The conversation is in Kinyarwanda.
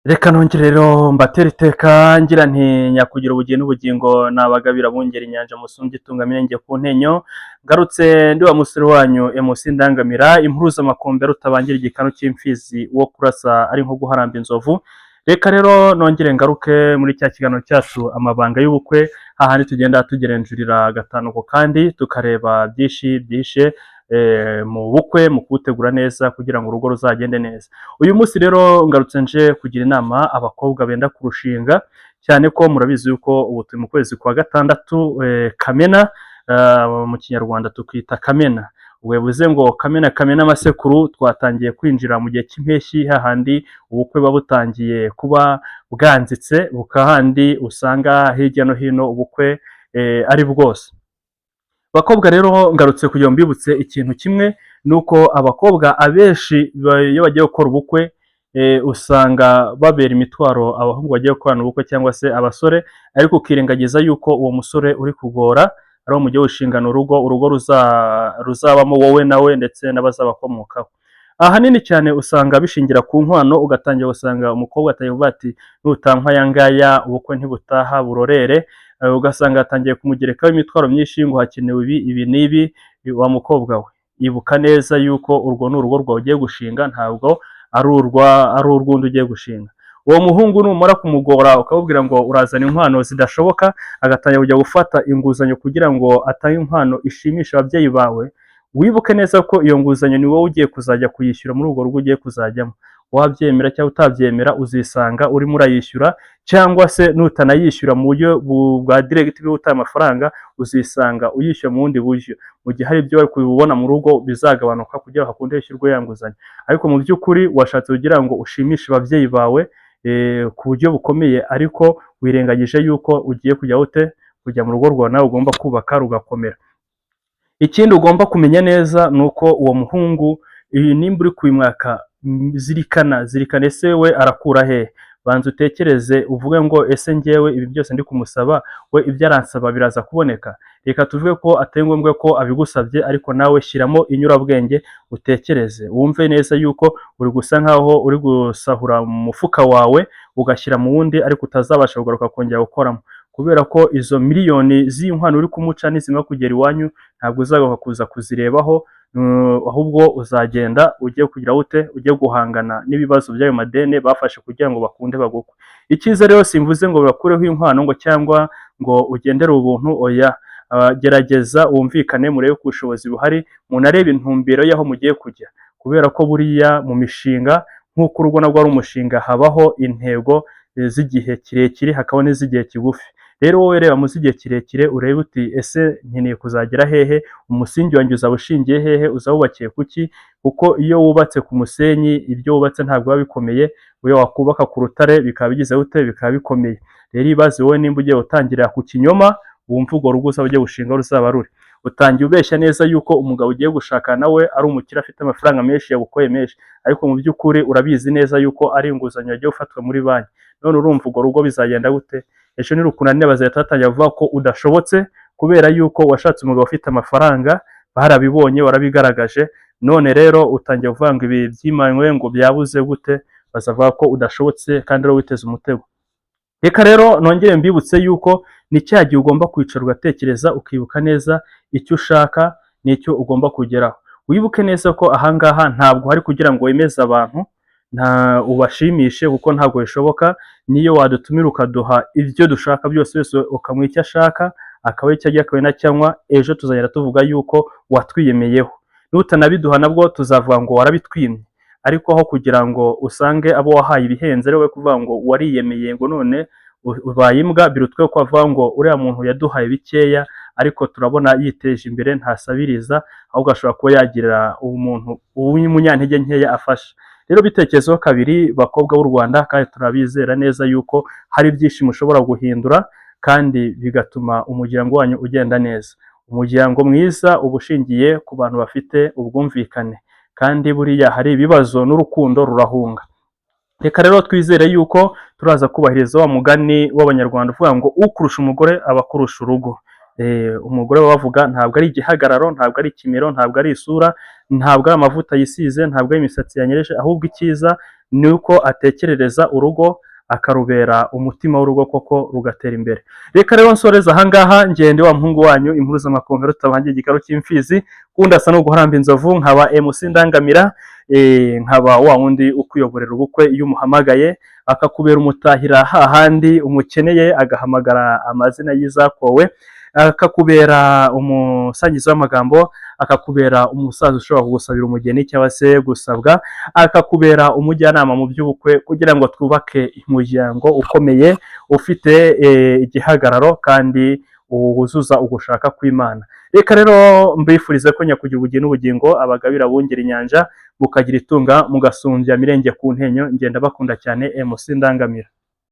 Reka nongere rero mbatere iteka ngira nti nyakugira ubugingo n'ubugingo nabagabira bungera inyanja musumbye itunga mirenge ku ntenyo. Ngarutse ndi wa musore wanyu MC Ndangamira impuzamakombe rutabangira igikanu cy'imfizi wo kurasa ari nko guharamba inzovu. Reka rero nongere ngaruke muri cya kiganiro cyacu Amabanga y'Ubukwe, hahandi tugenda tugerenjurira gatanu ku kandi, tukareba byinshi byishe mu bukwe, mu kubutegura neza kugira ngo urugo ruzagende neza. Uyu munsi rero ngarutse nje kugira inama abakobwa benda kurushinga, cyane ko murabizi yuko ubu turi mu kwezi kwa gatandatu, Kamena, mu Kinyarwanda tukita Kamena. Ubwo bivuze ngo Kamena, Kamena amasekuru, twatangiye kwinjira mu gihe cy'impeshyi, hahandi ubukwe buba butangiye kuba bwanzitse, bukahandi usanga hirya no hino ubukwe ari bwose. Bakobwa rero, ngarutse kugira ngo mbibutse ikintu kimwe, ni uko abakobwa abenshi iyo bagiye gukora ubukwe, usanga babera imitwaro abahungu bagiye gukorana ubukwe cyangwa se abasore, ariko ukirengagiza yuko uwo musore uri kugora ari uwo mugiye gushingana urugo, urugo ruzabamo wowe nawe ndetse n'abazabakomokaho. Ahanini cyane usanga bishingira ku nkwano, ugatangira gusanga umukobwa atangiye kuvuga ati: "Nutankwa aya ngaya ubukwe ntibutaha burorere." Ugasanga yatangiye kumugerekaho imitwaro myinshi ngo hakenewe ibi, ibi n'ibi. Wa mukobwa we, ibuka neza yuko urwo ni urugo rwawe ugiye gushinga, ntabwo ari urw'undi ugiye gushinga. Uwo muhungu numara kumugora ukamubwira ngo urazana inkwano zidashoboka, agatangira kujya gufata inguzanyo kugira ngo atange inkwano ishimisha ababyeyi bawe, wibuke neza ko iyo nguzanyo ni wowe ugiye kuzajya kuyishyura muri urwo rugo ugiye kuzajyamo. Wabyemera cyangwa utabyemera, uzisanga urimo urayishyura, cyangwa se nutanayishyura mu buryo bwa direct bwo amafaranga, uzisanga uyishyura mu bundi buryo, mu gihe hari ibyo wari kubibona mu rugo bizagabanuka kugira ngo hakunde hishyurwe ya nguzanyo. Ariko mu by'ukuri washatse kugira ngo ushimishe ababyeyi bawe ku buryo bukomeye, ariko wirengagije yuko ugiye kujya ute kujya mu rugo rwawe nawe ugomba kubaka rugakomera. Ikindi ugomba kumenya neza ni uko uwo muhungu, iyi nimba uri kubimwaka, zirikana, zirikana, ese we arakura hehe? Banza utekereze uvuge ngo: "Ese njyewe ibi byose ndi kumusaba, we ibyo aransaba biraza kuboneka?" Reka tuvuge ko atari ngombwa ko abigusabye, ariko nawe shyiramo inyurabwenge, utekereze, wumve neza yuko uri gusa nkaho uri gusahura mu mufuka wawe ugashyira mu wundi, ariko utazabasha kugaruka kongera gukoramo, kubera ko izo miliyoni z'inkwano uri kumuca nizimara kugera iwanyu ntabwo uzagaruka kuza kuzirebaho, ahubwo uzagenda ujye kugira ute, ujye guhangana n'ibibazo by'ayo madene bafashe kugira ngo bakunde bagukwe. Icyiza rero, simvuze ngo bakureho inkwano ngo cyangwa ngo ugendere ubuntu, oya. Gerageza wumvikane, murebe ko ubushobozi buhari, munarebe intumbero y'aho mugiye kujya, kubera ko buriya mu mishinga, nk'uko urugo narwo ari umushinga, habaho intego z'igihe kirekire, hakaba n'iz'igihe kigufi. Rero wowe reba mu z'igihe kirekire, urebe uti: "Ese nkeneye kuzagera hehe? Umusingi wanjye uzaba ushingiye hehe? Uzaba wubakiye kuki?" Kuko iyo wubatse ku musenyi, ibyo wubatse ntabwo biba bikomeye. Iyo wakubaka ku rutare bikaba bigize gute? Bikaba bikomeye. Rero ibaze wowe nimba ugiye gutangirira ku kinyoma, wumva urwo rugo uzaba ugiye gushinga ruzaba ruri utangiye ubeshya neza yuko umugabo ugiye gushaka nawe ari umukire, afite amafaranga menshi, yagukoye menshi, ariko mu by'ukuri urabizi neza yuko ari inguzanyo yagiye gufatwa muri banki. None urumva urwo rugo bizagenda gute? Ejo nirukunanira bazahita batangira kuvuga ko udashobotse, kubera yuko washatse umugabo ufite amafaranga, barabibonye, warabigaragaje. None rero utangiye kuvuga ngo ibi byimanywe, ngo byabuze gute? Bazavuga ko udashobotse kandi rero witeze umutego. Reka rero nongere mbibutse yuko ni cya gihe ugomba kwicara ugatekereza, ukibuka neza icyo ushaka n'icyo ugomba kugeraho. Wibuke neza ko ahangaha ntabwo hari kugira ngo wemeze abantu, nta ubashimishe, kuko ntabwo bishoboka. Niyo wadutumira ukaduha ibyo dushaka byose byose, ukamuha icyo ashaka, akaba icyo arya, akaba n'icyo anywa, ejo tuzagenda tuvuga yuko watwiyemeyeho. Nutanabiduha nabwo tuzavuga ngo warabitwimye. Ariko aho kugira ngo usange abo wahaye ibihenze ari wowe kuvuga ngo wariyemeye, ngo none ubaye imbwa, birutwe ko bavuga ngo uriya muntu yaduhaye bikeya, ariko turabona yiteje imbere, ntasabiriza, ahubwo ashobora kuba yagirira umuntu w'umunyantege nkeya afasha. Rero bitekerezeho kabiri, bakobwa b'u Rwanda, kandi turabizera neza yuko hari byinshi mushobora guhindura kandi bigatuma umuryango wanyu ugenda neza. Umuryango mwiza uba ushingiye ku bantu bafite ubwumvikane, kandi buriya hari ibibazo n'urukundo rurahunga. Reka rero twizere yuko turaza kubahiriza wa mugani w'Abanyarwanda uvuga ngo ukurusha umugore aba akurusha urugo. Umugore baba bavuga ntabwo ari igihagararo, ntabwo ari ikimero, ntabwo ari isura, ntabwo ari amavuta yisize, ntabwo ari imisatsi yanyereje, ahubwo icyiza Ni uko atekerereza urugo, akarubera umutima w'urugo, koko rugatera imbere. Reka rero nsoreze ahangaha. Ngende wa muhungu wanyu, impuruzamakombe, rutabangiye igikaru cy'imfizi, kundasa no guharamba inzovu, nkaba MC Ndangamira, nkaba wa wundi ukuyoborera ubukwe iyo umuhamagaye, akakubera umutahira hahandi umukeneye, agahamagara amazina y'izakowe, akakubera umusangiza w'amagambo, akakubera umusaza ushobora kugusabira umugeni cyangwa se gusabwa, akakubera umujyanama mu by'ubukwe, kugira ngo twubake umuryango ukomeye, ufite igihagararo kandi wuzuza ugushaka kw'Imana. Reka rero mbifurize ko nyakugira ubugingo n'ubugingo abagabira bungera inyanja, mukagira itunga, mugasumbya mirenge ku ntenyo. Ngenda bakunda cyane, MC Ndangamira.